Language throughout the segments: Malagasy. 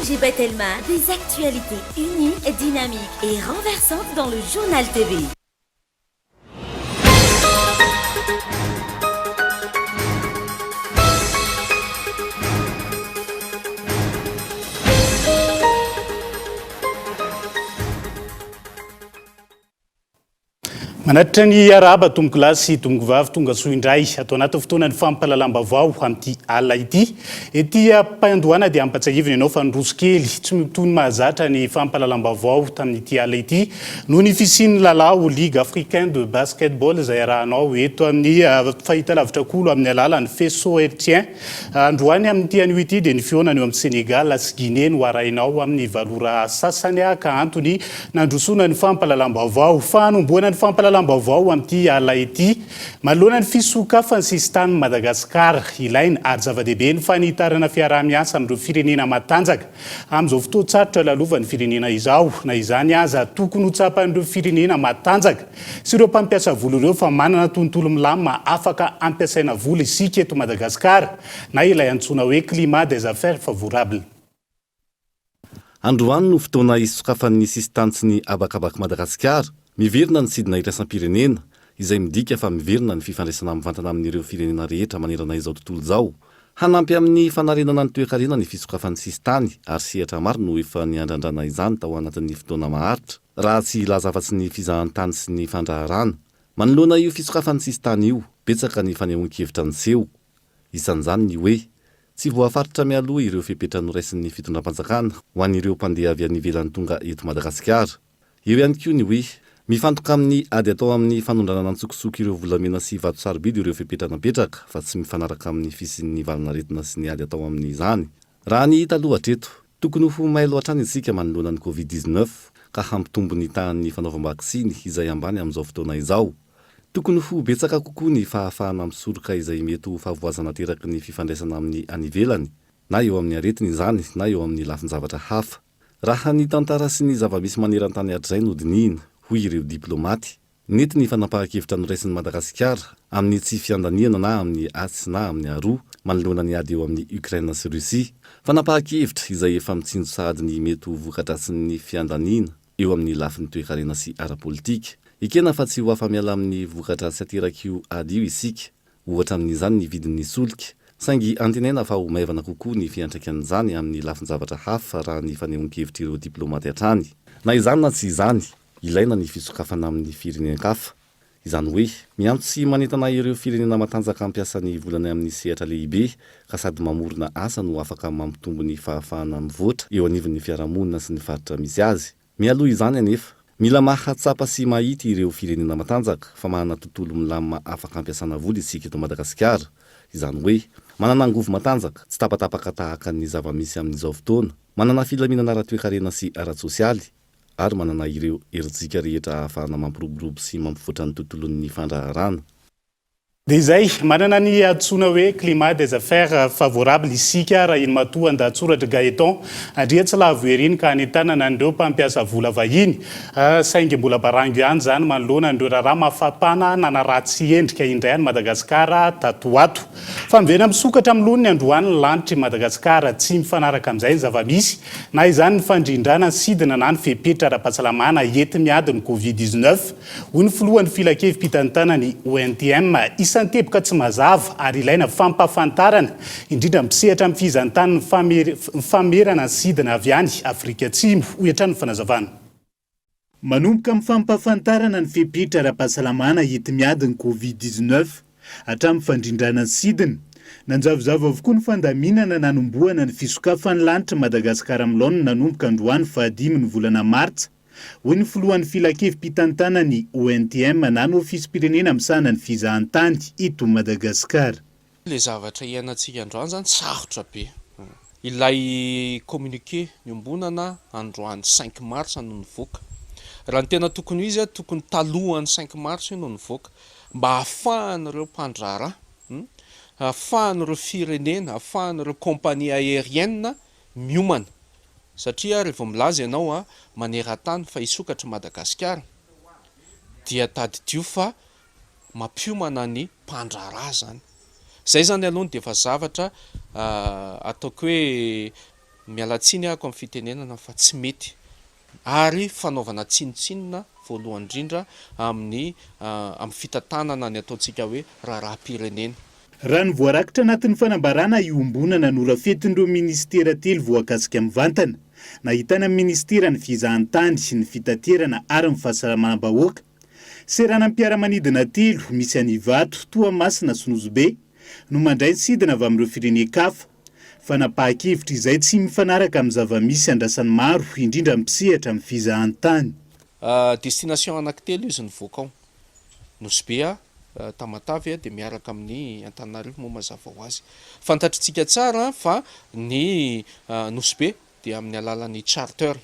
ONG Batelma, des actualités uniques, dynamiques et renversantes dans le Journal TV. Manatitra ny arahaba tompokolahy sy tompokovavy tonga soa indray ato anatin'ny fotoanan'ny fampahalalam-baovao amin'ity alina ity. Ety am-piandohana dia ampatsiahivina ianao fa niroso kely tsy toy ny mahazatra ny fampahalalam-baovao tamin'ity alina ity noho ny fisian'ny lalao Ligue Africaine de Basketball izay arahanao eto amin'ny fahitalavitra Kolo amin'ny alalan'ny faisceau hertzien. Androany amin'ity anio ity dia ny fihaonana eo amin'i Sénégal sy Guinée no arahinao amin'ny valo ora sasany ka antony nandrosoana ny fampahalalam-baovao. Fanombohana ny fampahalalam-baovao amin'ity alina ity manoloana ny fisokafan'ny sisintanin'i Madagasikara. Ilaina ary zava-dehibe ny fanitarana fiaraha-miasa amin'ireo firenena matanjaka amin'izao fotoan-tsarotra lalovan'ny firenena izao. Na izany aza, tokony ho tsapan'ireo firenena matanjaka sy ireo mpampiasa vola ireo fa manana tontolo milamina afaka ampiasaina vola isika eto Madagasikara na ilay antsoina hoe climat des affaires favorable. Androany no fotoana hisokafan'ny sisintany sy ny habakabak'i Madagasikara. Miverina ny sidina iraisam-pirenena, izay midika fa miverina ny fifandraisana mivantana amin'ireo firenena rehetra manerana izao tontolo izao. Hanampy amin'ny fanarenana ny toekarena ny fisokafan'ny sisintany ary sehatra maro no efa niandrandrana izany tao anatin'ny fotoana maharitra, raha tsy hilaza afa-tsy ny fizahantany sy ny fandraharana. Manoloana io fisokafan'ny sisintany io, betsaka ny fanehoan-kevitra niseho. Isan'izany ny hoe, tsy voafaritra mialoha ireo fepetra noraisin'ny fitondram-panjakana ho an'ireo mpandeha avy any ivelany tonga eto Madagasikara. Eo ihany koa ny hoe, mifantoka amin'ny ady atao amin'ny fanondranana antsokosoko ireo volamena sy vato sarobidy ireo fepetra napetraka fa tsy mifanaraka amin'ny fisian'ny valanaretina sy ny ady atao amin'izany. Raha ny hita aloha hatreto, tokony ho mailo hatrany isika manoloana ny Covid 19 ka hampitombo ny tahan'ny fanaovam-baksiny izay ambany amin'izao fotoana izao. Tokony ho betsaka kokoa ny fahafahana misoroka izay mety ho fahavoazana ateraky ny fifandraisana amin'ny any ivelany, na eo amin'ny aretina izany na eo amin'ny lafin-javatra hafa. Raha ny tantara sy ny zava-misy maneran-tany hatrizay no dinihina, hoy ireo diplaomaty, nety ny fanapahan-kevitra noraisin'i Madagasikara amin'ny tsy fiandaniana na amin'ny atsy na amin'ny aroa manoloana ny ady eo amin'i Ukraine sy Russie. Fanapahan-kevitra izay efa mitsinjo sahady ny mety ho voka-dratsin'ny fiandaniana. eo amin'ny lafiny toekarena sy ara-politika. Ekena fa tsy ho afa-miala amin'ny voka-dratsy aterak'io ady io isika, ohatra amin'izany ny vidin'ny solika, saingy antenaina fa ho maivana kokoa ny fiantraikan'izany amin'ny lafin-javatra hafa raha ny fanehoan-kevitr'ireo diplaomaty hatrany. Na izany na tsy izany, ilaina ny fisokafana amin'ny firenen-kafa. Izany hoe, miantso sy manentana ireo firenena matanjaka hampiasa ny volany amin'ny sehatra lehibe ka sady mamorona asa no afaka mampitombo ny fahafahana mivoatra eo anivon'ny fiarahamonina sy ny faritra misy azy. Mialoha izany anefa, mila mahatsapa sy mahita ireo firenena matanjaka fa manana tontolo milamina afaka ampiasana vola isika eto Madagasikara. Izany hoe, manana angovo matanjaka, tsy tapatapaka tahaka ny zava-misy amin'izao fotoana, manana filaminana ara-toekarena sy ara-tsosialy, ary manana ireo herijika rehetra ahafahana mampiroborobo sy mampivoatra ny tontolon'ny fandraharahana. Dia izay, manana ny antsoina hoe climat des affaires favorable isika raha iny matoa an-dahatsoratra Gaëtan Andriatsilavo eriny ka hanentanana an'ireo mpampiasa vola vahiny. Saingy mbola barango ihany izany manoloana an'ireo raharaha mafapana nanaratsy endrika indray an'i Madagasikara tato ho ato. Fa miverina misokatra amin'ny lohany androany ny lanitr'i Madagasikara. Tsy mifanaraka amin'izay ny zava-misy na izany ny fandrindrana ny sidina na ny fepetra ara-pahasalamana enti-miady ny Covid 19, hoy ny filohan'ny filankevi-pitantanana ny ONTM. Isan'ny teboka tsy mazava ary ilaina fampahafantarana, indrindra ny mpisehatra amin'ny fihizantany ny famerana ny sidina avy any Afrika Atsimo, hoy hatrany ny fanazavana. Manomboka amin'ny fampahafantarana ny fepetra ara-pahasalamana enti-miady ny Covid 19 hatramin'ny fandrindrana ny sidina. Nanjavozavo avokoa ny fandaminana nanombohana ny fisokafan'ny lanitr'i Madagasikara amin'ny laoniny nanomboka androany fahadimy ny volana martsa, hoy ny filohan'ny filankevi-pitantanan'ny ONTM na ny Ofisim-pirenena misahana ny fizahantany eto Madagasikara. Ilay zavatra iainantsika androany izany sarotra be. Ilay communiqué niombonana androany cinq mars no nivoaka. Raha ny tena tokony ho izy, tokony talohan'ny cinq mars io no nivoaka mba ahafahan'ireo mpandraharaha, ahafahan'ireo firenena, ahafahan'ireo compagnie aérienne miomana. Satria rehefa milaza ianao maneran-tany fa hisokatra i Madagasikara dia tadidio fa mampiomana ny mpandraharaha zany. Zay zany aloha dia efa zavatra ataoko hoe Miala tsiny ahako amin'ny fitenenana fa tsy mety ary fanaovana tsinontsinona voalohany indrindra amin'ny amin'ny fitantanana ny ataontsika hoe raharaham-pirenena. Raha ny voarakitra anatin'ny fanambarana iombonana norafetin'ireo minisitera telo voakasika mivantana, nahitana ny minisiteran'ny fizahantany, ny fitaterana ary ny fahasalamam-bahoaka, seranam-piaramanidina telo misy any Ivato, Toamasina sy Nosy Be no mandray ny sidina avy amin'ireo firenen-kafa. Fanapahan-kevitra izay tsy mifanaraka amin'ny zava-misy andrasan'ny maro, indrindra ny mpisehatra amin'ny fizahantany. Destination anankitelo izy nivoaka ao. Nosy Be, Tamatave dia miaraka amin'ny Antananarivo moa mazava ho azy. Fantatritsika tsara fa ny Nosy Be dia amin'ny alalan'ny charter.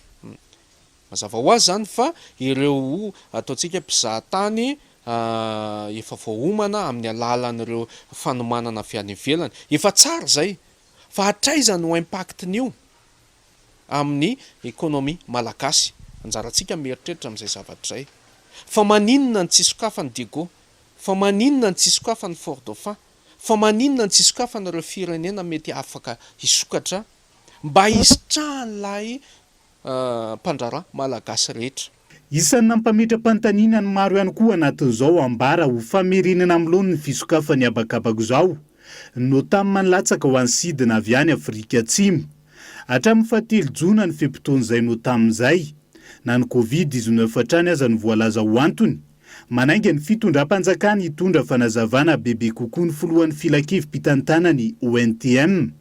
Mazava ho azy izany fa ireo ataontsika mpizahatany efa voaomana amin'ny alalan'ireo fanomanana avy any ivelany. Efa tsara izay fa hatraiza no impact-n'io amin'ny ekonomia malagasy. Anjarantsika mieritreritra amin'izay zavatra izay. Fa maninona no tsy sokafan'i Diego? Fa maninona no tsy sokafan'i Fort Dauphin? Fa maninona no tsy sokafan'ireo firenena mety afaka hisokatra mba hisitrahan'ilay mpandraharaha malagasy rehetra? Isan'ny nampametra-panontaniana ny maro ihany koa anatin'izao ambara ho famerenana amin'ny laoniny ny fisokafan'ny habakabaka izao ny Notam nilatsaka ho an'ny sidina avy any Afrika Atsimo. Hatramin'ny fahatelo jona ny fe-potoan'izay Notam izay. Na ny Covid 19 hatrany aza no voalaza ho antony. Manainga ny fitondram-panjakana hitondra fanazavana bebe kokoa ny filohan'ny filankevi-pitantanan'ny ONTM.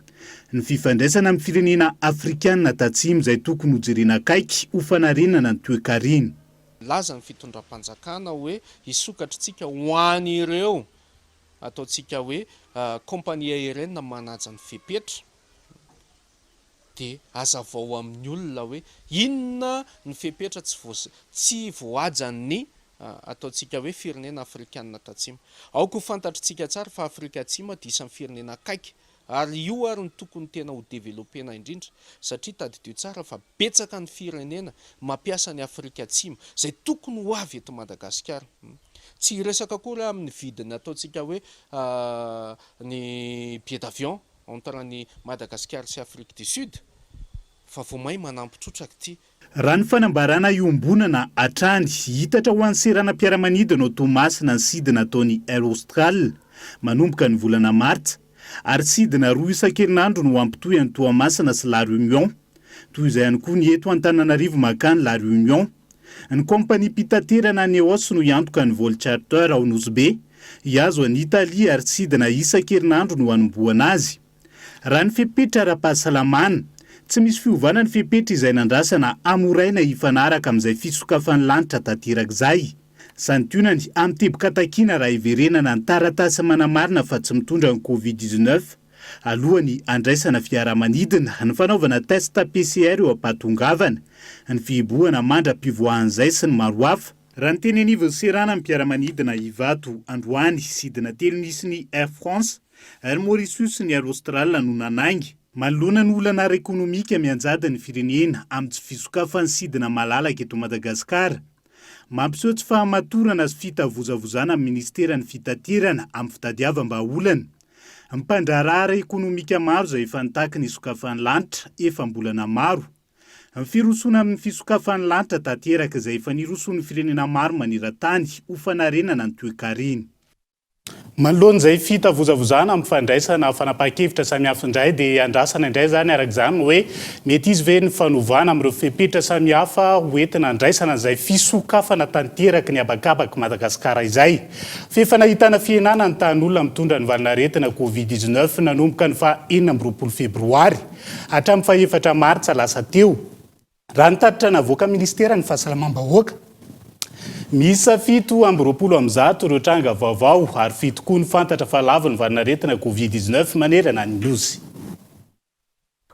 Ny fifandraisana amin'ny firenena afrikanina tatsimo izay tokony hojerena akaiky ho fanarenana ny toekarena. Milaza ny fitondram-panjakana hoe hisokatritsika ho an'ireo ataontsika hoe compagnie aérienne manaja ny fepetra. Dia hazavao amin'ny olona hoe inona ny fepetra tsy voa tsy voahajan'ny ataontsika hoe firenena afrikanina tatsimo. Aoka ho fantatritsika tsara fa Afrika Atsimo dia isan'ny firenena akaiky ary io ary no tokony tena ho developena indrindra satria tadidio tsara fa betsaka ny firenena mampiasa an'i Afrika Atsimo izay tokony ho avy eto Madagasikara. Tsy hiresaka akory aho amin'ny vidin'ny ataontsika hoe ny billet d'avion entre an'i Madagasikara sy Afrique du Sud fa vao may manampy trotraka ity. Raha ny fanambarana iombonana hatrany, hiitatra ho an'ny seranam-piaramanidina ao Toamasina ny sidina ataon'ny Air Austral manomboka ny volana martsa, ary sidina roa isan-kerinandro no hampitohy an'i Toamasina sy La Réunion. Toy izay ihany koa ny eto Antananarivo mankany La Réunion. Ny kaompaniam-pitaterana Neos no hiantoka ny vol charter ao Nosy Be, hihazo an'i Italia ary sidina isan-kerinandro no hanombohana azy. Raha ny fepetra ara-pahasalamana, tsy misy fiovana ny fepetra izay nandrasana hamoraina hifanaraka amin'izay fisokafan'ny lanitra tanteraka izay. Santionany amin'ny teboka takiana raha hiverenana ny taratasy manamarina fa tsy mitondra ny Covid 19 alohan'ny handraisana fiaramanidina, ny fanaovana test PCR eo am-pahatongavana, ny fihibohana mandra-pivoahan'izay sy ny maro hafa. Raha ny teny anivon'ny seranam-piaramanidina Ivato androany, sidina telo nisy ny Air France, Air Mauritius sy ny Air Austral no nanainga. Manoloana ny olana ara-ekonomika mianjady ny firenena amin'ny tsy fisokafan'ny sidina malalaka eto Madagasikara, mampiseho tsy fahamatorana sy fitavozavozana ny minisiteran'ny Fitaterana amin'ny fitadiavam-bahaolana. Mpandraharaha ara-ekonomika maro izay efa nitaky ny hisokafan'ny lanitra efa am-bolana maro. Ny firosoana amin'ny fisokafan'ny lanitra tanteraka izay efa nirosoan'ny firenena maro maneran-tany ho fanarenana ny toekarena. Manoloana izay fitavozavozana amin'ny fandraisana fanapahan-kevitra samihafa indray dia andrasana indray izany araka izany hoe mety hisy ve ny fanovana amin'ireo fepetra samihafa ho entina handraisana an'izay fisokafana tanteraky ny habakabak'i Madagasikara izay. F'efa nahitana fihenana ny tahan'olona mitondra ny valanaretina Covid 19 nanomboka ny faha 26 febroary hatramin'ny faha efatra martsa lasa teo. Raha ny tatitra navoakan'ny minisiteran'ny Fahasalamam-bahoaka, miisa 127 ireo tranga vaovao ary fito koa no fantatra fa lavon'ny valanaretina Covid 19 manerana ny Nosy.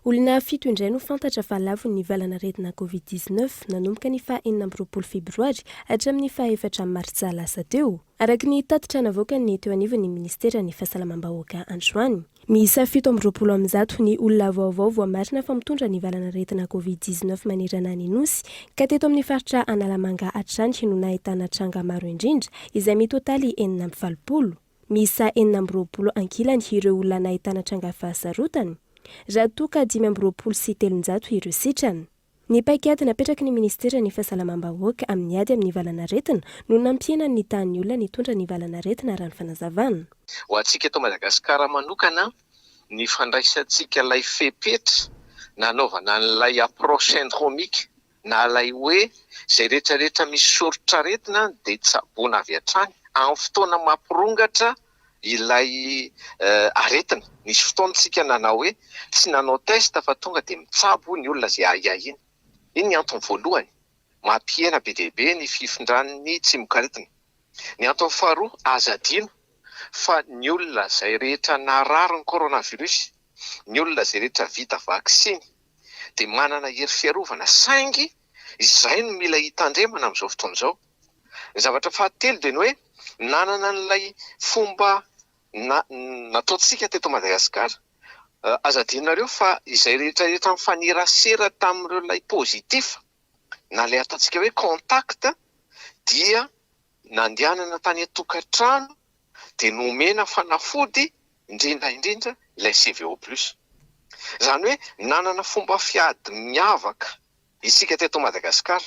Olona fito indray no fantatra fa lavon'ny valanaretina Covid 19 nanomboka ny faha 26 febroary hatramin'ny faha efatra martsa lasa teo, araka ny tatitra navoakan'ny teo anivon'ny minisiteran'ny Fahasalamam-bahoaka androany. Miisa 127 ny olona vaovao voamarina fa mitondra ny valanaretina Covid 19 manerana ny Nosy, ka teto amin'ny faritra Analamanga hatrany no nahitana tranga maro indrindra, izay mitotaly 86. Miisa 26 ankilany ireo olona nahitana tranga fahasarotana. raha toa ka 325 ireo sitrana. Ny paikady napetraky ny minisiteran'ny Fahasalamam-bahoaka amin'ny ady amin'ny valanaretina no nampihena ny tahan'ny olona nitondra ny valanaretina raha ny fanazavana. Ho antsika eto Madagasikara manokana, ny fandraisantsika ilay fepetra nanaovana an'ilay approche syndromique na ilay hoe izay rehetra rehetra misy soritr'aretina dia tsaboina avy hatrany amin'ny fotoana mampirongatra ilay aretina. Nisy fotoana isika nanao hoe tsy nanao test fa tonga dia mitsabo ny olona izay ahiahiana. Iny ny antony voalohany mampihena be dia be ny fifindran'ny tsimokaretina. Ny antony faharoa, aza adino fa ny olona izay rehetra narary ny coronavirus, ny olona izay rehetra vita vaksiny dia manana hery fiarovana saingy izay no mila hitandremana amin'izao fotoana izao. Ny zavatra fahatelo dia ny hoe nanana an'ilay fomba nataontsika teto Madagasikara. Aza adinonareo fa izay rehetra rehetra nifanerasera tamin'ireo ilay positif na ilay ataontsika hoe contact dia nandehanana tany an-tokantrano dia nomena fanafody indrindra indrindra ilay CVO plus. Izany hoe nanana fomba fiady miavaka isika teto Madagasikara.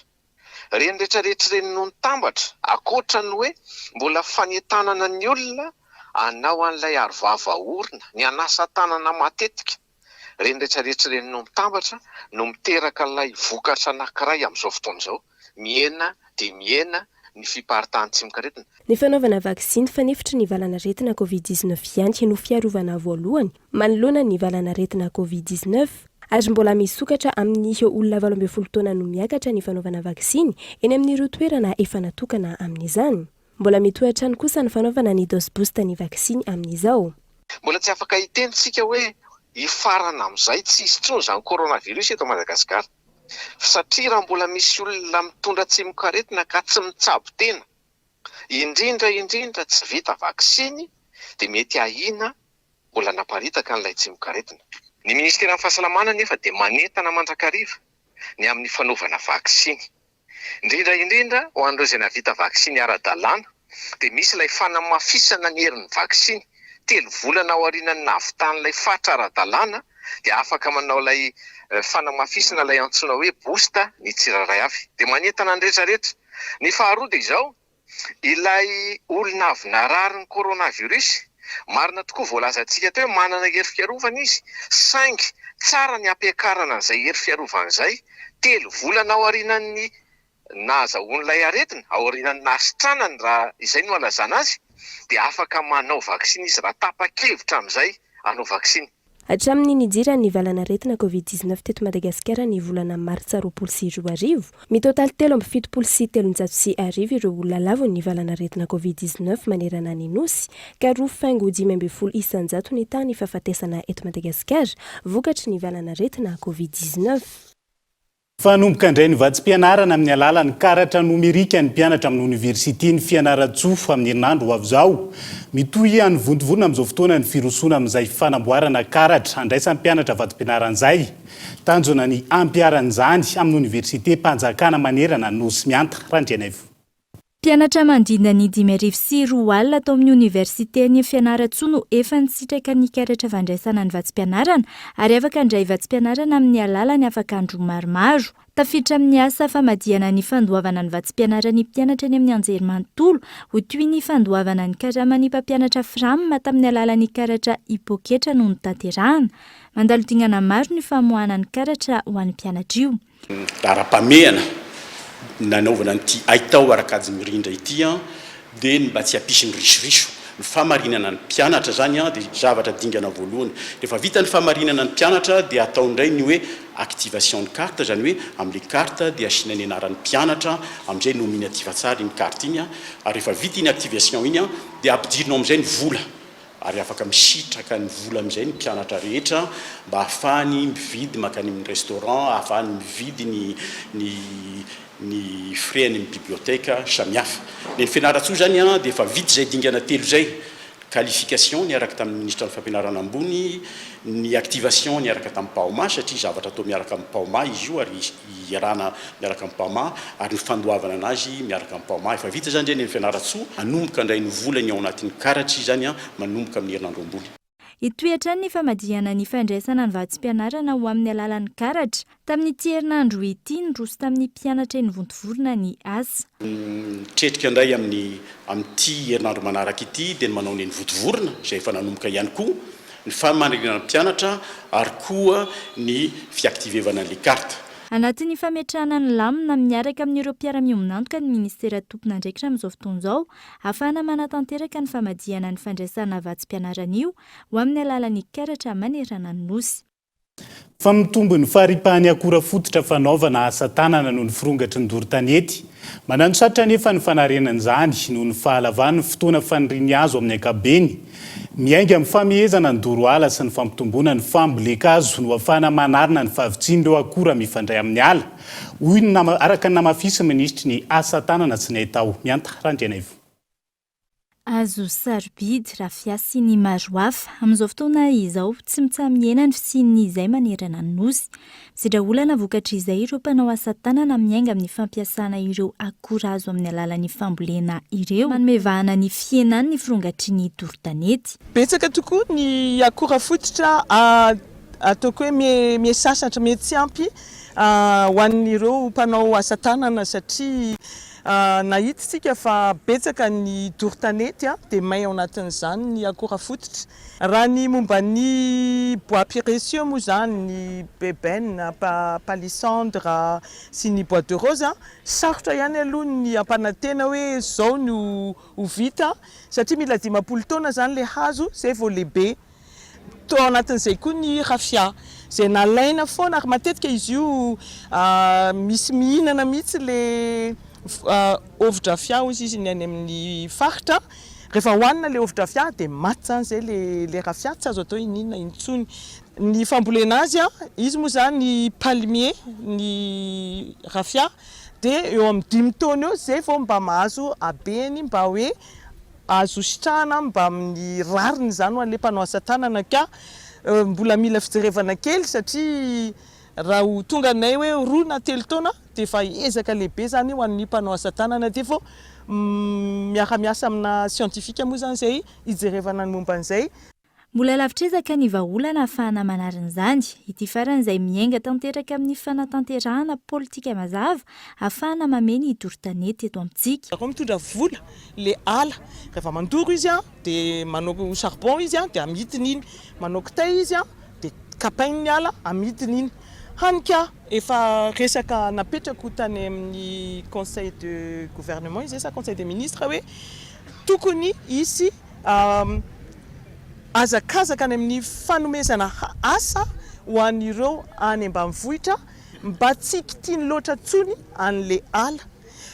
Ireny rehetra rehetra ireny no nitambatra, ankoatra ny hoe mbola fanentanana ny olona hanao an'ilay arovava orona, ny hanasa tanana matetika. Ireny rehetra rehetra ireny no mitambatra no miteraka ilay vokatra anankiray amin'izao fotoana izao, mihena dia mihena ny fiparitahan'ny tsimokaretina. Ny fanaovana vaksiny fanefitry ny valanaretina Covid 19 ihany no fiarovana voalohany manoloana ny valanaretina Covid 19. Ary mbola misokatra amin'ireo olona 18 taona no miakatra ny fanaovana vaksiny eny amin'ireo toerana efa natokana amin'izany. Mbola mitohy hatrany kosa ny fanaovana ny dose boost ny vaksiny amin'izao. Mbola tsy afaka hiteny isika hoe hifarana amin'izay tsy hisy intsony izany coronavirus eto Madagasikara satria raha mbola misy olona mitondra tsimokaretina ka tsy mitsabo tena, indrindra indrindra tsy vita vaksiny dia mety ahiana mbola naparitaka an'ilay tsimokaretina. Ny Ministeran'ny Fahasalamana anefa dia manentana mandrakariva ny amin'ny fanaovana vaksiny. Indrindra indrindra ho an'ireo izay nahavita vaksiny ara-dalàna dia misy ilay fanamafisana ny herin'ny vaksiny. Telo volana aorianan'ny nahavitan'ilay fatra ara-dalàna dia afaka manao ilay fanamafisana ilay antsoina hoe boost ny tsirairay avy. Dia manentana ny rehetra rehetra. Ny faharoa dia izao, Ilay olona avy narary ny coronavirus, marina tokoa voalazantsika teo hoe manana hery fiarovana izy, saingy tsara ny hampiakarana an'izay hery fiarovana izay telo volana aorianan'ny nahazahoan'ilay aretina, aorianan'ny nahasitranany raha izay no halazana azy, dia afaka manao vaksiny izy raha tapa-kevitra amin'izay hanao vaksiny. Hatramin'ny nidiran'ny valanaretina Covid 19 teto Madagasikara ny volana martsa 2020, mitotaly 1373 ireo olona lavon'ny valanaretina Covid 19 manerana ny Nosy, ka 2,15% ny tahan'ny fahafatesana eto Madagasikara vokatry ny valanaretina Covid 19. Fa hanomboka handray ny vatsim-pianarana amin'ny alalan'ny karatra nomerika ny mpianatra amin'ny oniversiten'i Fianarantsoa amin'ny herinandro ho avy izao. Mitohy any Vontovorona amin'izao fotoana ny firosoana amin'izay fanamboarana karatra handraisan'ny mpianatra vatsim-pianarana izay. Tanjona ny hampiharana izany amin'ny oniversitem-panjakana manerana ny Nosy Mianta Randrianaivo. Mpianatra manodidina ny 2005 tao amin'ny oniversiten'i Fianarantsoa no efa nisitraka ny karatra fandraisana ny vatsim-pianarana ary afaka handray vatsim-pianarana amin'ny alalany afaka andro maromaro. Tafiditra amin'ny asa famadihana ny fandoavana ny vatsim-pianaran'ny mpianatra eny amin'ny anjerimanontolo ho toy ny fandoavana ny karaman'ny mpampianatra Fram tamin'ny alalan'ny karatra e-poketra no notanterahana. Mandalo dingana maro ny famoahana ny karatra ho an'ny mpianatra io. Laharam-pahamehana nanaovana an'ity haitao ara-kajy mirindra ity dia ny mba tsy hampisy ny risoriso. Ny fahamarinana ny mpianatra izany dia zavatra dingana voalohany. Rehefa vita ny fahamarinana ny mpianatra dia atao indray ny hoe activation ny carte, izany hoe amin'ilay carte dia asiana ny anaran'ny mpianatra, amin'izay nominatif tsara iny carte iny, ary rehefa vita iny activation iny dia ampidirina ao amin'izay ny vola. ary afaka misitraka ny vola amin'izay ny mpianatra rehetra mba hahafahany mividy mankany amin'ny restaurant, hahafahany mividy ny ny ny frais any amin'ny bibliothèque samihafa. Ny any Fianarantsoa izany dia efa vita izay dingana telo izay, qualification niaraka tamin'ny minisitran'ny fampianarana ambony, ny activation niaraka tamin'ny Paoma satria zavatra atao miaraka amin'ny Paoma izy io ary iarahana miaraka amin'ny Pama ary ny fandoavana anazy miaraka amin'ny Pama. Efa vita izany indray ny any Fianarantsoa, hanomboka handray ny volany ao anatin'ny karatra izy izany manomboka amin'ny herinandro ambony. Hitohy hatrany ny famadihana ny fandraisana ny vatsim-pianarana ho amin'ny alalan'ny karatra. Tamin'ity herinandro ity, niroso tamin'ny mpianatra eny Vontovorona ny asa. Ny tretrika indray amin'ny amin'ity herinandro manaraka ity dia ny manao ny eny Vontovorona izay efa nanomboka ihany koa ny famarinana ny mpianatra ary koa ny fi-activer-vana an'ilay carte. Anatin'ny fametrahana ny lamina miaraka amin'ireo mpiara-miombon'antoka ny minisitera tompon'andraikitra amin'izao fotoana izao ahafahana manatanteraka ny famadihana ny fandraisana vatsim-pianarana io ho amin'ny alalan'ny karatra manerana ny Nosy. Fa mitombo ny faharipahan'ny akora fototra fanaovana asa tanana noho ny firongatry ny doro tanety. Mananosarotra anefa ny fanarenana izany noho ny fahalavan'ny fotoana fanirian'ny hazo amin'ny ankapobeny. Miainga amin'ny famehezana ny doro ala sy ny fampitomboana ny fambolen-kazo no ahafahana manarina ny fahavitsian'ireo akora mifandray amin'ny ala, hoy ny araka ny namafisin'ny minisitry ny Asa tanana sy ny haitao, Mihanta Randrianaivo. Hazo sarobidy, rafia sy ny maro hafa. Amin'izao fotoana izao, tsy mitsaha-mihena ny fisian'izay manerana ny Nosy. Misedra olana vokatr'izay ireo mpanao asa tanana miainga amin'ny fampiasana ireo akora azo amin'ny alalan'ny fambolena ireo. Manome vahana ny fihenan'ny firongatry ny doro tanety. Betsaka tokoa ny akora fototra ataoko hoe miha-sasatra, miha-tsy ampy ho an'ireo mpanao asa tanana satria Nahita isika fa betsaka ny doro tanety dia may ao anatin'izany ny akora fototra. Raha ny momba ny bois précieux moa izany, ny bébène, palissandre sy ny bois de rose, sarotra ihany aloha ny hampanantena hoe izao no ho vita satria mila 50 taona izany ilay hazo izay vao lehibe. Tao anatin'izay koa ny rafia, izay nalaina foana ary matetika izy io misy mihinana mihitsy ilay ovi-drafia hozy izy ny any amin'ny faritra. Rehefa hohanina ilay ovi-drafia dia maty izany izay ilay rafia, tsy azo atao ininona intsony. Ny fambolena azy, izy moa izany palmier ny rafia, dia eo amin'ny dimy taona eo izay vao mba mahazo habeny mba hoe Azo sitrahana mba amin'ny rariny izany ho an'ilay mpanao asa tanana ka mbola mila fijerevana kely satria raha ho tonga anay hoe roa na telo taona dia efa ezaka lehibe izany ho an'ny mpanao asa tanana dia vao miara-miasa amina siantifika moa izany izay hijerevana ny momba an'izay. Mbola lavitr'ezaka ny vahaolana ahafahana manarina izany. Ity farany izay miainga tanteraka amin'ny fanatanterahana politika mazava ahafahana mamehy ny doro tanety eto amintsika. Zareo mitondra vola le ala, rehefa mandoro izy de manao charbon izy de amidiny iny, manao kitay izy de kapainy ny ala amidiny iny. Hany ka efa resaka napetrako tany amin'ny conseil de gouvernement izay sa conseil des ministres hoe tokony hisy Hazakazaka any amin'ny fanomezana asa ho an'ireo any ambanivohitra mba tsy hikitiany loatra intsony an'le ala.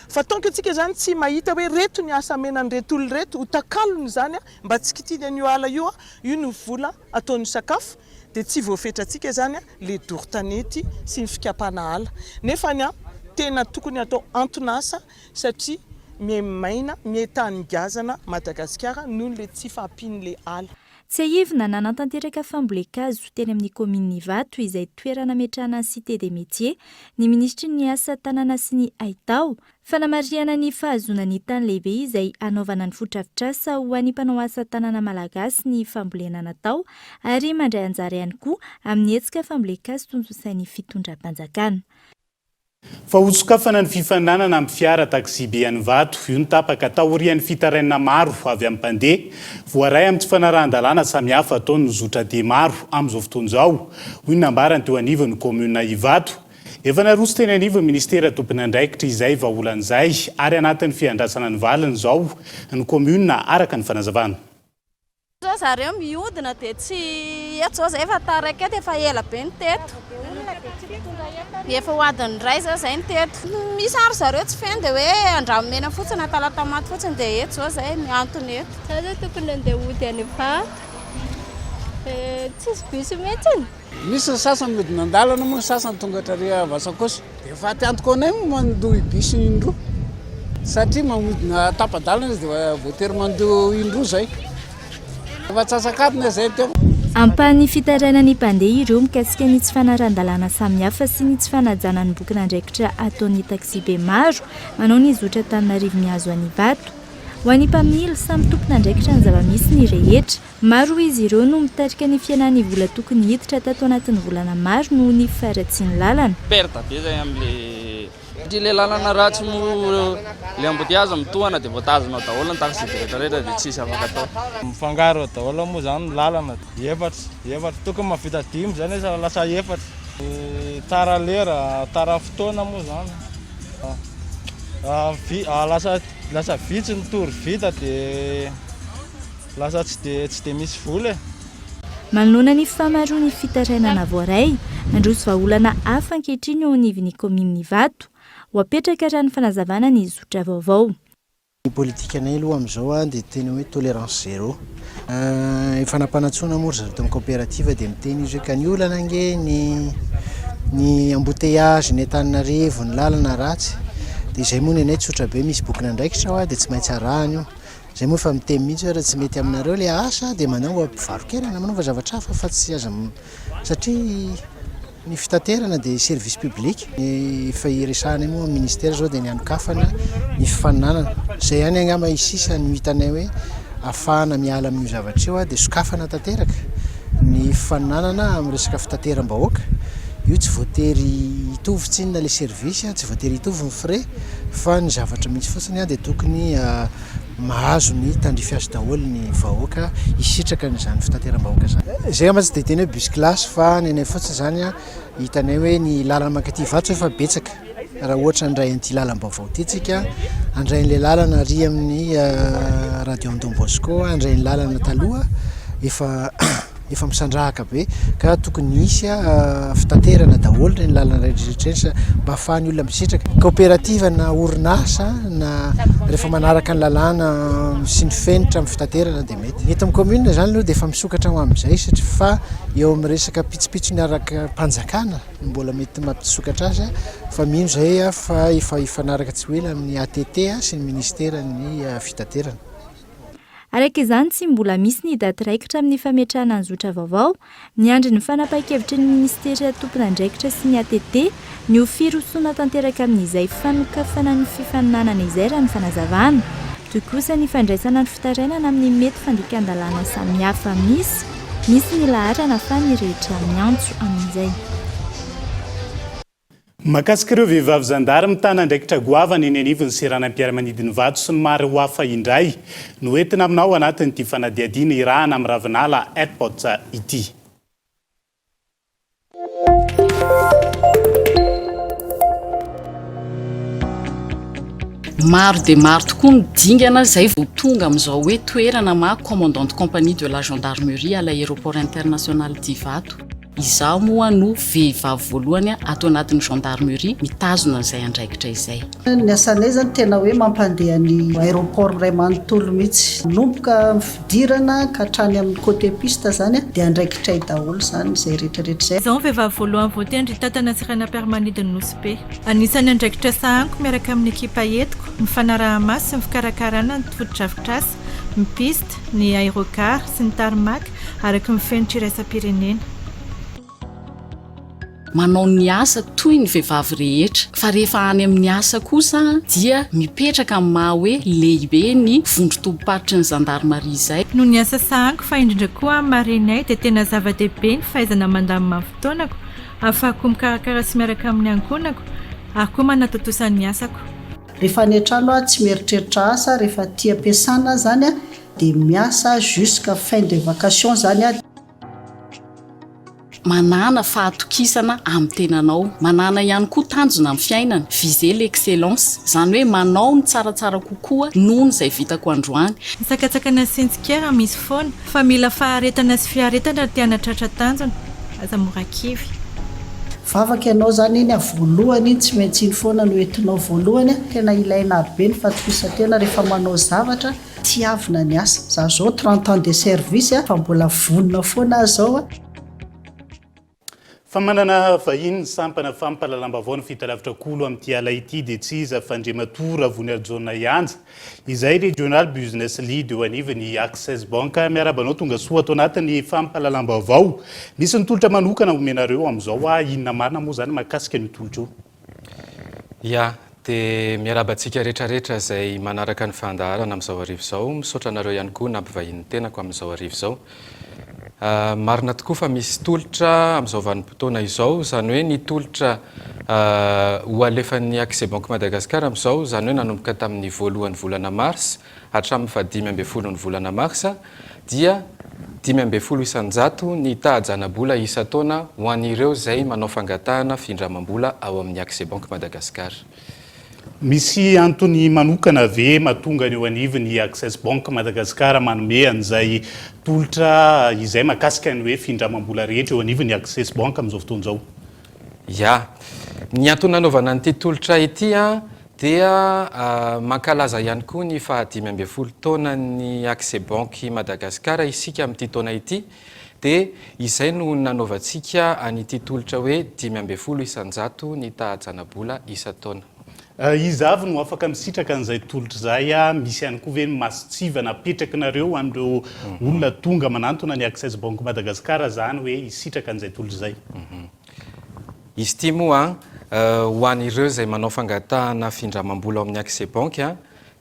Fa tant que tsika zany tsy mahita hoe reto ny asa amena an'ireto olona ireto ho takalony izany mba tsy kitiany an'io ala io, io no vola ataony sakafo dia tsy voafetrantsika zany le doro tanety sy ny fikapana ala. Nefa ny tena tokony atao anton'asa satria miha maina, miha tany ngazana Madagasikara noho le tsy fahampian'le ala. Tsiahivina, nanatanteraka fambolen-kazo teny amin'ny kaominin'i Ivato izay toerana ametrahana ny Cité des métiers ny minisitry ny Asa tanana sy ny haitao. Fanamarihana ny fahazoana ny tany lehibe izay hanaovana ny fotodrafitrasa ho an'ny mpanao asa tanana malagasy ny fambolena natao ary mandray anjara ihany koa amin'ny hetsika fambolen-kazo tontosain'ny fitondram-panjakana. Fa hosokafana ny fifaninanana amin'ny fiara taksibe any Ivato. Io no tapaka taorian'ny fitarainana maro avy amin'ny mpandeha. Voaray amin'ny tsy fanarahan-dalàna samihafa ataon'ny zotra-dia maro amin'izao fotoana izao, hoy ny nambarany teo anivon'ny kaominina Ivato. Efa naroso teny anivon'ny minisitera tompon'andraikitra izay vahaolana izay ary anatin'ny fiandrasana ny valiny izao ny kaominina, araka ny fanazavana. Zao zareo mihodina dia tsy eto zao zay efa taraiky eto efa ela be ny teto. Efa ho adiny iray zao zay ny teto. Misy ary zareo tsy feno dia hoe Andranomena fotsiny na Talatamaty fotsiny dia eto zao zay ny antony eto. Za zao tokony handeha hody any Ivato. Tsisy bus mihitsiny. Misy ny sasany midina an-dalana moa ny sasany tonga hatrary Vasakosa. Dia faty antoka anay moa mandoa bus indroa satria manodina tapa-dalana izy dia voatery mandoa indroa izay. Efa antsasak'adiny izay teo. Ampahan'ny fitarainan'ny mpandeha ireo mikasika ny tsy fanarahan-dalàna samihafa sy ny tsy fanajana ny bokin'andraikitra ataon'ny taksibe maro manao ny zotra Antananarivo mihazo an'Ivato. Ho an'ny mpamily, samy tompon'andraikitra ny zava-misy ny rehetra. Maro hoy izy ireo no mitarika ny fihenan'ny vola tokony hiditra tato anatin'ny volana maro noho ny faharatsian'ny lalana. Perte be zay amle satria le lalana ratsy moa le embouteillage mitohana de voatazona ao daholo ny taxi be rehetra rehetra de tsisy afaka atao. Mifangaro ao daholo moa zany ny lalana, efatra, efatra, tokony mahavita dimy zay nefa lasa efatra, tara lera, tara fotoana moa zany, lasa lasa vitsy ny tour vita de lasa tsy de tsy de misy vola e. Manoloana ny fahamaroan'ny fitarainana voaray, nandroso vahaolana hafa ankehitriny eo anivon'ny kaominina Ivato. Ho apetraka raha ny fanazavana ny zotra vaovao. Ny politikanay aloha amin'izao dia tena hoe tolérance zéro. Efa nampanantsoina moa ry zareo tao amin'ny coopérative dia miteny izy hoe ka ny olana ange ny ny embouteillage ny Antananarivo, ny lalana ratsy. Dia izay moa ny anay tsotra be misy bokin'andraikitra ao dia tsy maintsy arahana io. Izay moa efa miteny mihitsy hoe raha tsy mety aminareo ilay asa dia manaova mpivaro-kena na manaova zavatra hafa fa tsy aza satria ny fitaterana dia service public. Ny efa iresahanay moa amin'ny ministera izao dia ny hanokafana ny fifaninanana. Izay ihany angamba sisa no hitanay hoe ahafahana miala amin'io zavatra io dia sokafana tanteraka ny fifaninanana amin'ny resaka fitateram-bahoaka. Io tsy voatery hitovy tsinona ilay service, tsy voatery hitovy ny frais fa ny zavatra misy fotsiny dia tokony Mahazo ny tandrify azy daholo ny vahoaka hisitraka an'izany fitateram-bahoaka izany. Izay angamba tsy dia tena hoe bus classe fa ny anay fotsiny izany hitanay hoe ny lalana mankaty Ivato efa betsaka raha ohatra handray an'ity lalam-baovao ity tsika, handray an'ilay lalana ary amin'ny radio Don Bosco, handray ny lalana taloha efa efa misandrahaka be ka tokony hisy fitaterana daholo ireny lalana rehetra ireny mba ahafahan'ny olona misitraka. Kaoperativa na orinasa na rehefa manaraka ny lalàna sy ny fenitra amin'ny fitaterana dia mety. Ny eto amin'ny commune izany aloha dia efa misokatra ho amin'izay satria fa eo amin'ny resaka pitsopitsony araka mpanjakana no mbola mety mampisokatra azy fa mino izay fa efa hifanaraka tsy ho ela amin'ny ATT sy ny ministeran'ny fitaterana. Araka izany, tsy mbola misy ny daty raikitra amin'ny fametrahana ny zotra vaovao. Miandry ny fanapahan-kevitry ny minisitera tompon'andraikitra sy ny ATT ny ho firosoana tanteraka amin'izay fanokafana ny fifaninanana izay raha ny fanazavana. Toy kosa ny fandraisana ny fitarainana amin'ny mety fandikan-dalàna samihafa misy. Misy ny laharana fa ny rehetra miantso amin'izay. Mahakasika ireo vehivavy zandary mitana andraikitra goavana eny anivon'ny seranam-piaramanidin'Ivato sy ny maro hafa indray no entina aminao anatin'ity fanadihadiana irahana amin'ny Ravinala Airport ity. Maro dia maro tokoa ny dingana izay vao tonga amin'izao hoe toerana maha commandant de compagnie de la gendarmerie à l'aéroport international d'Ivato. Izaho moa no vehivavy voalohany ato anatin'ny gendarmerie mitazona an'izay andraikitra izay. Ny asanay izany tena hoe mampandeha ny aéroport iray manontolo mihitsy. Manomboka amin'ny fidirana ka hatrany amin'ny côté piste izany dia andraikitray daholo izany izay rehetra rehetra izay. Izaho no vehivavy voalohany voatendry hitantana seranam-piaramanidin'i Nosy Be. Anisan'ny andraikitra sahaniko miaraka amin'ny ekipa entiko ny fanaraha-maso sy ny fikarakarana ny fotodrafitrasa, ny piste, ny aérogare sy ny tarmac araka ny fenitra iraisam-pirenena. Manao ny asa toy ny vehivavy rehetra, fa rehefa any amin'ny asa kosa dia mipetraka amin'ny maha hoe lehibe ny vondron-tobim-paritry ny zandarimaria izay. Noho ny asa sahaniko fa indrindra koa amin'ny maha reny ahy dia tena zava-dehibe ny fahaizana mandamina ny fotoanako ahafahako mikarakara sy miaraka amin'ny ankohonako ary koa manatontosa ny asako. Rehefa any an-trano aho tsy mieritreritra asa, rehefa aty am-piasana aho izany dia miasa jusqu'à fin de vacation izany aho. Manàna fahatokisana amin'ny tenanao. Manàna ihany koa tanjona amin'ny fiainana, viser l'excellence, izany hoe manao ny tsaratsara kokoa noho ny izay vitako androany. Ny sakantsakana sy ny tsikera misy foana, fa mila faharetana sy fiaretana raha te hanatratra tanjona. Aza mora kivy. Vavaka ianao zany iny a voalohany iny tsy maintsy iny foana no entinao voalohany a, tena ilaina be ny fatokisan-tena rehefa manao zavatra, tiavina ny asa, za zao 30 ans de service a fa mbola vonona foana aho zao a. Fa manana vahiny ny sampana fampahalalam-baovao ny fitalavitra kolo amin'ity ala ity dia tsy iza fa Andriamatoa Ravoniarijaona Ianja izay Regional Business Lead eo anivon'ny Access Bank. Miarahaba anao tonga soa ato anatin'ny fampahalalam-baovao. Misy ny tolotra manokana omenareo amin'izao. Inona marina moa izany mahakasika an'io tolotra io? Ya. Dia miarahaba antsika rehetra rehetra izay manaraka ny fandaharana amin'izao hariva izao. Misaotra anareo ihany koa nampivahiny ny tenako amin'izao hariva izao. Marina tokoa fa misy tolotra amin'izao vanim-potoana izao, izany hoe ny tolotra ho alefan'ny Accès Banque Madagascar amin'izao, izany hoe nanomboka tamin'ny voalohan'ny volana marsa hatramin'ny fahadimy ambin'ny folon'ny volana marsa dia 15% ny taha-janabola isan-taona ho an'ireo izay manao fangatahana findramam-bola ao amin'ny Accès Banque Madagascar. Misy antony manokana ve mahatonga ny eo anivon'ny Access Bank Madagascar manome an'izay tolotra izay mahakasika ny hoe findramam-bola rehetra eo anivon'ny Access Bank amin'izao fotoana izao? Ya. Ny antony nanaovana an'ity tolotra ity dia mankalaza ihany koa ny faha 15 taonan'ny Accès Banque Madagascar isika amin'ity taona ity dia izay no nanaovantsika an'ity tolotra hoe 15% ny taha-janabola isan-taona. Iza avy no afaka misitraka an'izay tolotra izay? Misy ihany koa ve ny mason-tsivana apetrakinareo ho an'ireo olona tonga manantona ny Access Banque Madagascar izany hoe hisitraka an'izay tolotra izay? Izy ity moa ho an'ireo izay manao fangatahana findramam-bola ao amin'ny Accès Banque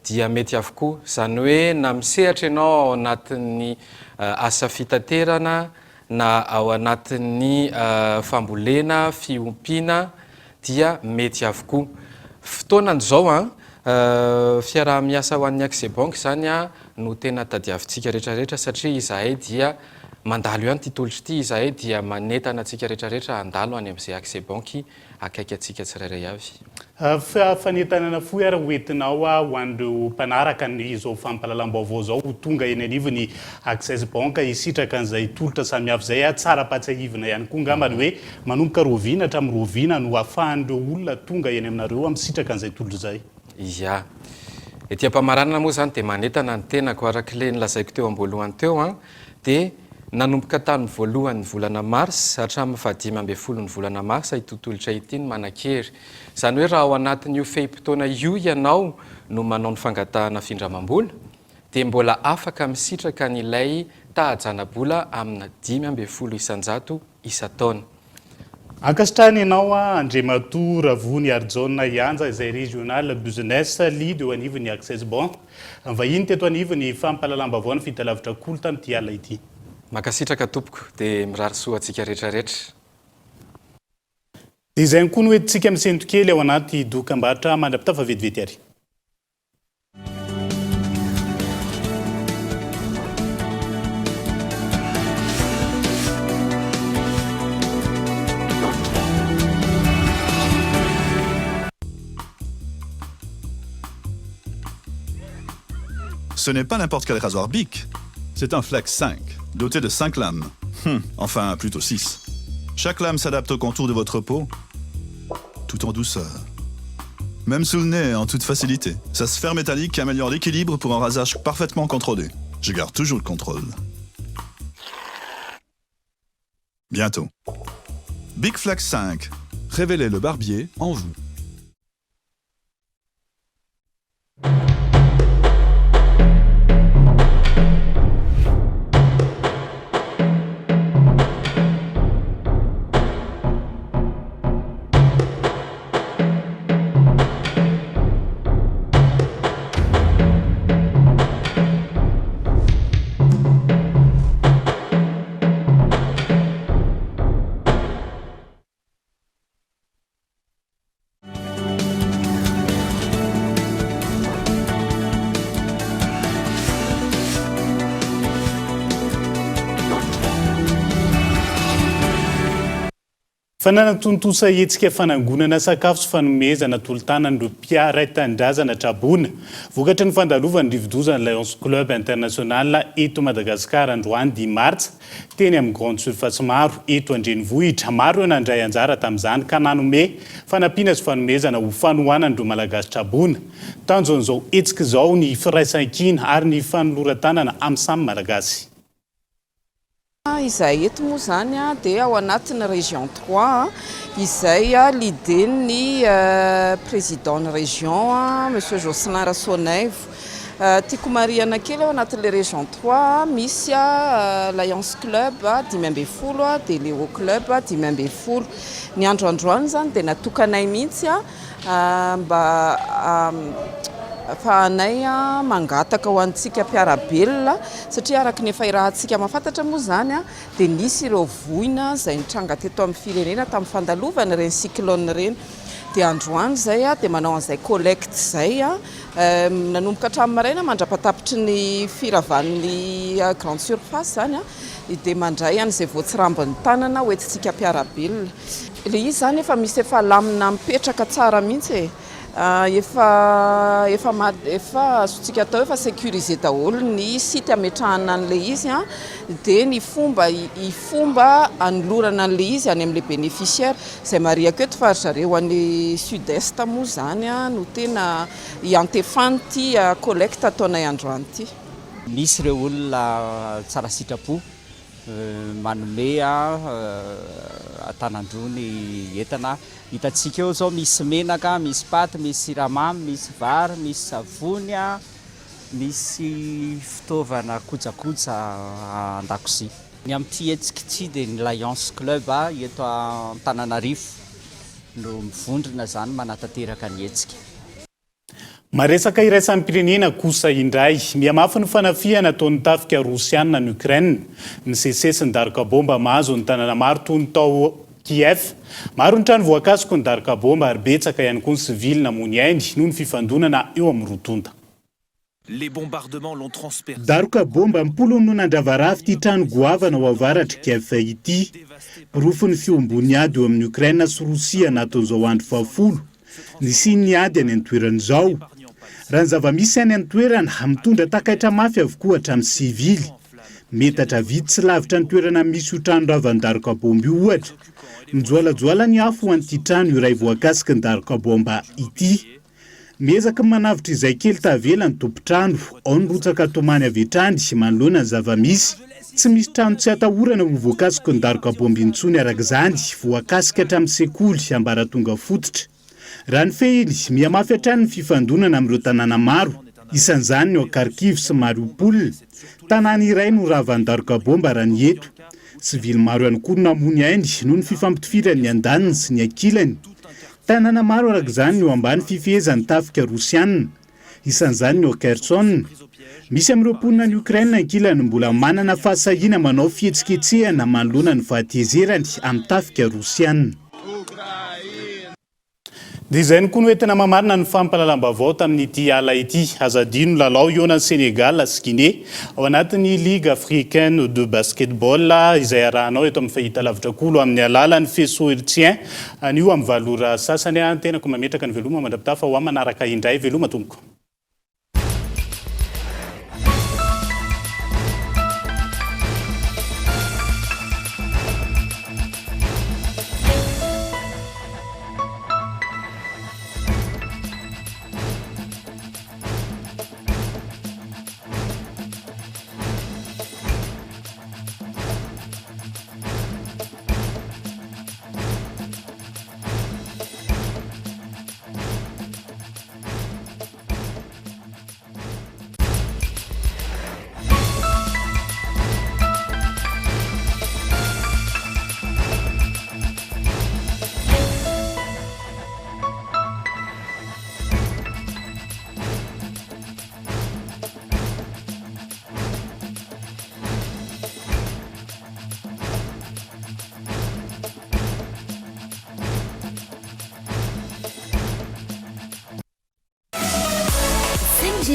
dia mety avokoa. Izany hoe na misehatra ianao ao anatin'ny asa fitaterana na ao anatin'ny fambolena, fiompiana dia mety avokoa. Fotoanany izao an, fiaraha-miasa ho an'ny Accès Banque izany no tena tadiavintsika rehetra rehetra satria izahay dia Mandalo ihany ity tolotra ity, izahay dia manentana antsika rehetrarehetra handalo any amin'izay accès banky akaiky antsika tsirairay avy. Fa fanentanana fohy ary ho entinao ho an'ireo mpanaraka ny izao fampahalalam-baovao izao ho tonga eny anivon'ny Access Bank hisitraka an'izay tolotra samihafa izay. Tsara ampahatsiahivina ihany koa angamba ny hoe manomboka rahoviana hatramin'ny rahoviana no ahafahan'ireo olona tonga eny aminareo misitraka an'izay tolotra izay. Ia. Ety am-pamaranana moa izany dia manentana ny tenako araka ilay nolazaiko teo am-boalohany teo an, dia nanomboka tamin'ny voalohan'ny volana marsa hatramin'ny fahadimy ambin'ny folon'ny volana marsa ity tolotra ity no manan-kery. Izany hoe raha ao anatin'io fehim-potoana io ianao no manao ny fangatahana findramam-bola dia mbola afaka misitraka an'ilay taha-janabola amina 15% isan-taona. Ankasitrahana ianao Andriamatoa Ravony Harijaona Ianja izay Regional Business Lead eo anivon'ny Access Bank. Vahiny teto anivon'ny fampahalalam-baovao ny Fitalavitra Kolo tamin'ity alina ity. Mankasitraka tompoko dia mirary soa antsika rehetra rehetra. Dia izay ihany koa no entintsika misento kely ao anaty dokambarotra mandra-pitafa vetivety ary. Ce n'est pas n'importe quel rasoir Bic. C'est un Flex 5, doté de 5 lames. Hum, enfin, plutôt 6. Chaque lame s'adapte au contour de votre peau, tout en douceur. Même sous le nez, en toute facilité. Sa sphère métallique améliore l'équilibre pour un rasage parfaitement contrôlé. Je garde toujours le contrôle. Bientôt. Big Flex 5. Révélez le barbier en vous. Fa nanatontosa hetsika fanangonana sakafo sy fanomezana tolo-tanana ireo mpiaray tanindrazana traboina vokatry ny fandalovan'ny rivodozan'ny Lions Club International eto Madagasikara androany dimy martsa teny amin'ny Grande Surface maro eto an-drenivohitra. Maro ireo nandray anjara tamin'izany ka nanome fanampiana sy fanomezana ho fanohanana ireo Malagasy traboina. Tanjon'izao hetsika izao ny firaisankina ary ny fanoloran-tanana amin'ny samy Malagasy. Izahay eto moa izany dia ao anatin'ny région trois izay leader-n'ny président-n'ny région Monsieur Jocelyn Rasoanaivo. Tiako marihana kely ao anatin'ilay région trois misy Lions Club 15 dia Leo Club 15. Ny andro androany izany dia natokanay mihitsy. mba ahafahanay mangataka ho antsika mpiara-belona satria araka ny efa irahantsika mahafantatra moa izany dia nisy ireo voina izay nitranga teto amin'ny firenena tamin'ny fandalovana ireny cyclone ireny. Dia androany izay dia manao an'izay collecte izay nanomboka hatramin'ny maraina mandra-patapitry ny firavan'ny grande surface izany dia mandray an'izay voatsirambin'ny tanana ho entintsika mpiara-belona. Ilay izy izany efa misy efa lamina mipetraka tsara mihitsy e. Efa efa efa azontsika atao efa sécurisé daholo ny site ametrahana an'ilay izy an, dia ny fomba y fomba anolorana an'ilay izy any amin'ilay bénéficiaire, izay marihako eto fa ry zareo any sud est moa izany an no tena iantefan'ity collecte ataonay androany ity. Misy ireo olona tsara sitrapo manome an-tanan-droa ny entana. Hitantsika eo izao misy menaka, misy paty, misy siramamy, misy vary, misy savony, misy fitaovana kojakoja an-dakozia. Ny amin'ity hetsika ity dia ny Lions Club eto Antananarivo no mivondrona izany manatanteraka ny hetsika. Maresaka iraisam-pirenena kosa indray. Mihamafy ny fanafihana ataon'ny tafika rosiana any Ukraine. Nisesisesy ny daroka baomba mahazo ny tanàna maro toy ny tao Kiev. Maro ny trano voakasiky ny daroka baomba ary betsaka ihany koa ny sivily namoy ny ainy noho ny fifandonana eo amin'ny roa tonta. Daroka baomba am-polony no nandravarava ity trano goavana ao avaratr'i Kiev ity. Porofon'ny fihombon'ny ady eo amin'i Ukraine sy Rosia anatin'izao andro fahafolo Nisian'ny ady any an-toerana izao. Raha ny zava-misy any an-toerana, mitondra takaitra mafy avokoa hatramin'ny sivily. Metatra vitsy tsy lavitra ny toerana misy io trano ravan'ny daroka baomba io ohatra. Mijoalajoala ny afo ho an'ity trano iray voakasiky ny daroka baomba ity. Miezaka manavotra izay kely tavela ny tompon-trano. Ao ny rotsaka tomany avy hatrany manoloana ny zava-misy. Tsy misy trano tsy atahorana ho voakasiky ny daroka baomba intsony araka izany, voakasika hatramin'ny sekoly ambaratonga fototra. Raha ny fehiny, mihamafy hatrany ny fifandonana amin'ireo tanàna maro, isan'izany ny ao Kharkiv sy Mariupol. Tanàna iray no ravan'ny daroka baomba raha ny eto. Sivily maro ihany koa no namoy ny ainy noho ny fifampitifiran'ny andaniny sy ny ankilany. Tanàna maro araka izany no eo ambany fifehezan'ny tafika rosiana. Isan'izany ny ao Kherson. Misy amin'ireo mponina any Ukraine ankilany mbola manana fahasahiana manao fihetsiketsehana manoloana ny fahatezerany amin'ny tafika Rosiana. Dia izay ihany koa no entina mamarina ny fampahalalam-baovao tamin'ity ala ity. Aza adino lalao hihaonan'i Sénégal sy Guinée ao anatin'ny Ligue africaine de basketball izay arahanao eto amin'ny fahitalavitra Kolo amin'ny alalan'ny faisceau hertzien Anio amin'ny valo ora sasany aho tenako mametraka ny veloma mandra-pitafa ho amin'ny manaraka indray. Veloma tompoko.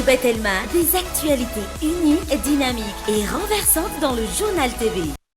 By Telma, des actualités uniques, dynamiques et renversantes dans le Journal TV.